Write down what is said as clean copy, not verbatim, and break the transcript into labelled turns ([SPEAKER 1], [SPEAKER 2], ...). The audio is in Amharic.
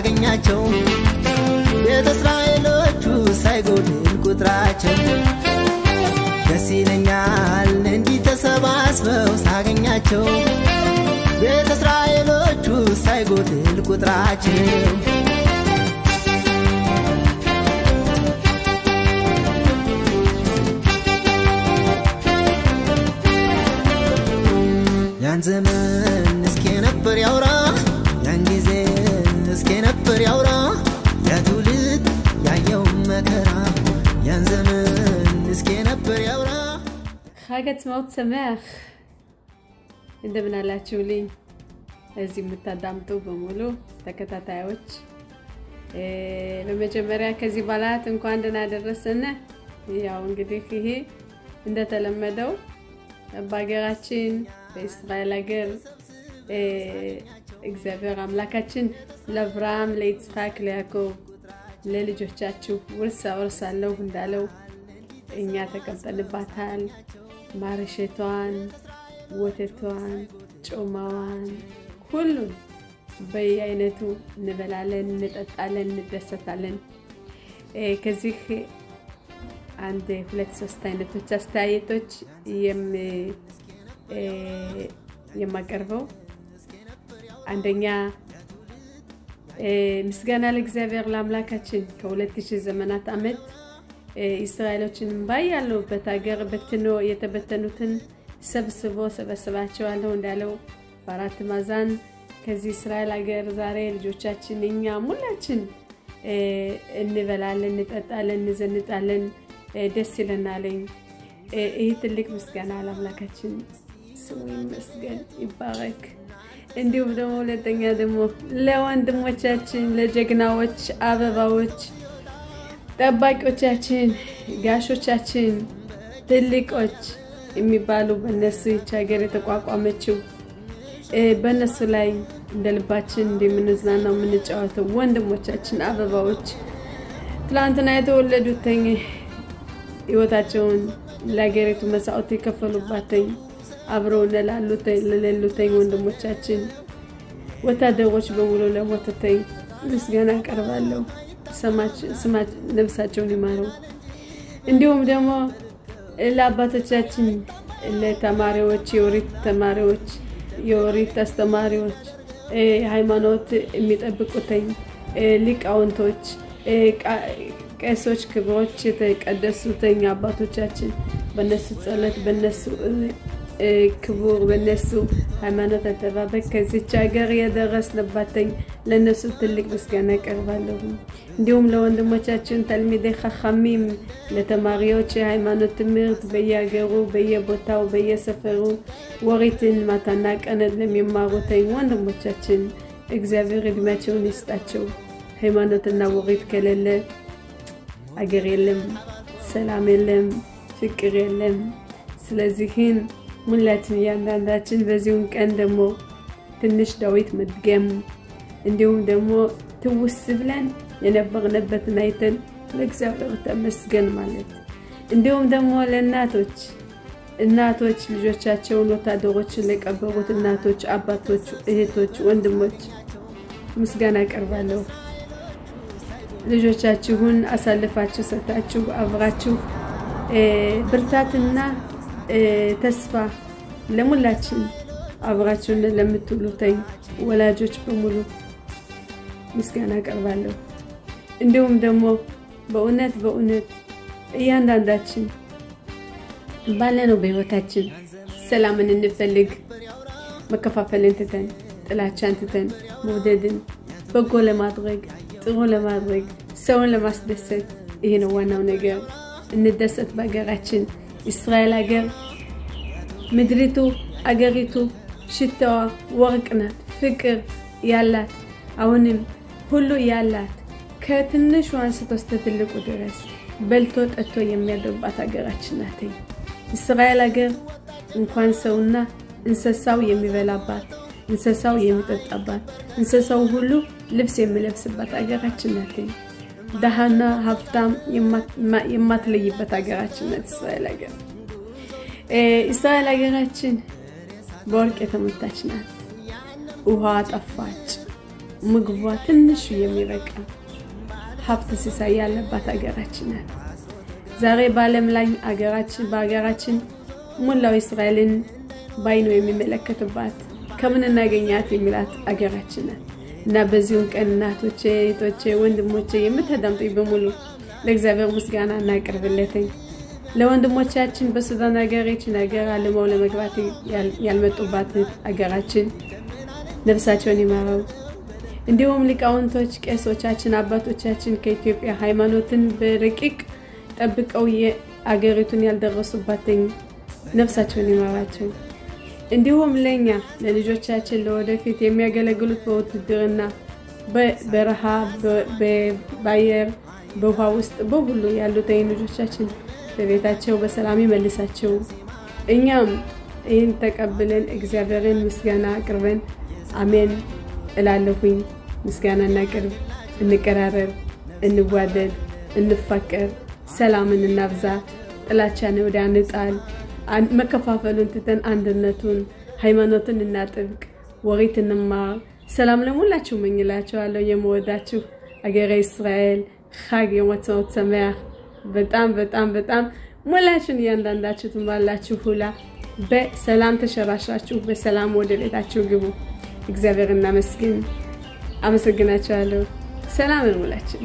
[SPEAKER 1] ሳገኛቸው ቤተ እስራኤሎቹ ሳይጎድል ቁጥራቸው ደስ ይለኛል እንዲህ ተሰባስበው ሳገኛቸው ቤተ እስራኤሎቹ ሳይጎድል ቁጥራቸው። ያን ዘመን እስኪ ነበር ያውራ ያን ጊዜ እስኪ ነበር ያውራ ያ ትውልድ ያየው መከራ ያን ዘመን እስኪ ነበር ያውራ።
[SPEAKER 2] חג עצמאות שמח! እንደምን አላችሁልኝ? እዚህ የምታዳምጡ በሙሉ ተከታታዮች፣ በመጀመሪያ ከዚህ በዓላት እንኳን ደህና ደረሰን። ያው እንግዲህ ይሄ እንደተለመደው በሀገራችን በእስራኤል ሀገር እግዚአብሔር አምላካችን ለአብርሃም፣ ለይስሐቅ፣ ለያዕቆብ ለልጆቻችሁ ውርስ አወርሳለሁ እንዳለው እኛ ተቀምጠንባታል። ማርሸቷን፣ ወተቷን፣ ጮማዋን ሁሉን በየአይነቱ እንበላለን፣ እንጠጣለን፣ እንደሰታለን። ከዚህ አንድ ሁለት ሶስት አይነቶች አስተያየቶች የማቀርበው፣ አንደኛ ምስጋና ለእግዚአብሔር ለአምላካችን ከ2000 ዘመናት ዓመት እስራኤሎችን ባያሉበት ሀገር በትኖ የተበተኑትን ሰብስቦ ሰበስባቸዋለሁ እንዳለው በአራት ማዕዘን ከዚህ እስራኤል ሀገር ዛሬ ልጆቻችን እኛ ሁላችን እንበላለን፣ እንጠጣለን፣ እንዘንጣለን፣ ደስ ይለናለኝ። ይህ ትልቅ ምስጋና ለአምላካችን ስሙ ይመስገን ይባረክ። እንዲሁም ደግሞ ሁለተኛ ደግሞ ለወንድሞቻችን ለጀግናዎች አበባዎች ጠባቂዎቻችን ጋሾቻችን ትልቆች የሚባሉ በእነሱ ይህች ሀገር የተቋቋመችው በእነሱ ላይ እንደ ልባችን እንደምንዝናናው የምንጫወተው ወንድሞቻችን አበባዎች ትላንትና የተወለዱትኝ ህይወታቸውን ለሀገሪቱ መስዋዕት የከፈሉባትኝ አብረው ለሌሉትኝ ወንድሞቻችን ወታደሮች በሙሉ ለሞቱትኝ ምስጋና አቀርባለሁ። ነፍሳቸውን ይማረው። እንዲሁም ደግሞ ለአባቶቻችን ለተማሪዎች፣ የኦሪት ተማሪዎች፣ የኦሪት አስተማሪዎች፣ ሃይማኖት የሚጠብቁትኝ ሊቃውንቶች፣ ቄሶች፣ ክብሮች የተቀደሱትኝ አባቶቻችን በነሱ ጸሎት፣ በነሱ ክቡር፣ በነሱ ሃይማኖት አጠባበቅ ከዚች ሀገር የደረስንባትኝ ለነሱ ትልቅ ምስጋና አቀርባለሁ። እንዲሁም ለወንድሞቻችን ተልሚዴ ኸኸሚም ለተማሪዎች የሃይማኖት ትምህርት በየሀገሩ በየቦታው በየሰፈሩ ወሪትን ማታና ቀን ለሚማሩትኝ ወንድሞቻችን እግዚአብሔር እድሜያቸውን ይስጣቸው። ሃይማኖትና ወሪት ከሌለ አገር የለም፣ ሰላም የለም፣ ፍቅር የለም። ስለዚህን ሁላችን እያንዳንዳችን በዚሁን ቀን ደግሞ ትንሽ ዳዊት መድገም እንዲሁም ደግሞ ትውስ ብለን የነበርንበትን አይተን ለእግዚአብሔር ተመስገን ማለት፣ እንዲሁም ደግሞ ለእናቶች እናቶች ልጆቻቸውን ወታደሮችን ለቀበሩት እናቶች፣ አባቶች፣ እህቶች፣ ወንድሞች ምስጋና አቀርባለሁ። ልጆቻችሁን አሳልፋችሁ ሰጥታችሁ አብራችሁ ብርታትና ተስፋ ለሙላችን አብራችሁን ለምትውሉተኝ ወላጆች በሙሉ ምስጋና አቀርባለሁ። እንዲሁም ደግሞ በእውነት በእውነት እያንዳንዳችን ባለነው በህይወታችን ሰላምን እንፈልግ፣ መከፋፈልን ትተን፣ ጥላቻን ትተን፣ መውደድን፣ በጎ ለማድረግ፣ ጥሩ ለማድረግ፣ ሰውን ለማስደሰት ይሄ ነው ዋናው ነገር። እንደሰት በሀገራችን እስራኤል ሀገር። ምድሪቱ አገሪቱ ሽታዋ ወርቅ ናት፣ ፍቅር ያላት አሁንም ሁሉ ያላት ከትንሹ አንስቶ እስከ ትልቁ ድረስ በልቶ ጠጥቶ የሚያድርባት ሀገራችን ናት። እስራኤል ሀገር እንኳን ሰውና እንስሳው የሚበላባት፣ እንስሳው የሚጠጣባት፣ እንስሳው ሁሉ ልብስ የሚለብስባት ሀገራችን ናት። ደሃና ሀብታም የማትለይበት ሀገራችን ናት እስራኤል ሀገር። እስራኤል ሀገራችን በወርቅ የተሞላች ናት። ውሃ ጠፋች። ምግቧ ትንሹ የሚበቃ ሀብት ሲሳይ ያለባት ሀገራችን ናት። ዛሬ በዓለም ላይ አገራችን በሀገራችን ሙላው እስራኤልን ባይኑ የሚመለከትባት፣ ከምን እናገኛት የሚላት አገራችን ናት። እና በዚሁን ቀን እናቶቼ፣ እህቶቼ፣ ወንድሞቼ የምታዳምጡኝ በሙሉ ለእግዚአብሔር ምስጋና እናቅርብለትኝ። ለወንድሞቻችን በሱዳን ሀገር ይችን ሀገር አልመው ለመግባት ያልመጡባት ሀገራችን ነፍሳቸውን ይማረው። እንዲሁም ሊቃውንቶች፣ ቄሶቻችን፣ አባቶቻችን ከኢትዮጵያ ሃይማኖትን በረቂቅ ጠብቀው የአገሪቱን ያልደረሱባትን ነፍሳቸውን ይማራቸው። እንዲሁም ለኛ ለልጆቻችን ለወደፊት የሚያገለግሉት በውትድርና፣ በበረሃ፣ በአየር፣ በውሃ ውስጥ በሁሉ ያሉት ልጆቻችን በቤታቸው በሰላም ይመልሳቸው። እኛም ይህን ተቀብለን እግዚአብሔርን ምስጋና አቅርበን አሜን እላለሁኝ። ምስጋና እናቅርብ፣ እንቀራረብ፣ እንዋደድ፣ እንፋቀር፣ ሰላምን እናብዛ፣ ጥላቻን ወዲያ እንጣል፣ መከፋፈሉን ትተን አንድነቱን ሃይማኖትን እናጥብቅ፣ ወሬት እንማር። ሰላም ለሙላችሁ እመኝላችኋለሁ። የምወዳችሁ አገሬ እስራኤል חג יום עצמאות שמח። በጣም በጣም በጣም ሙላችሁን እያንዳንዳችሁ ትማላችሁ ሁላ በሰላም ተሸራሽራችሁ በሰላም ወደ ቤታችሁ ግቡ። እግዚአብሔር እናመስግን። አመሰግናችኋለሁ። ሰላም እንሙላችን።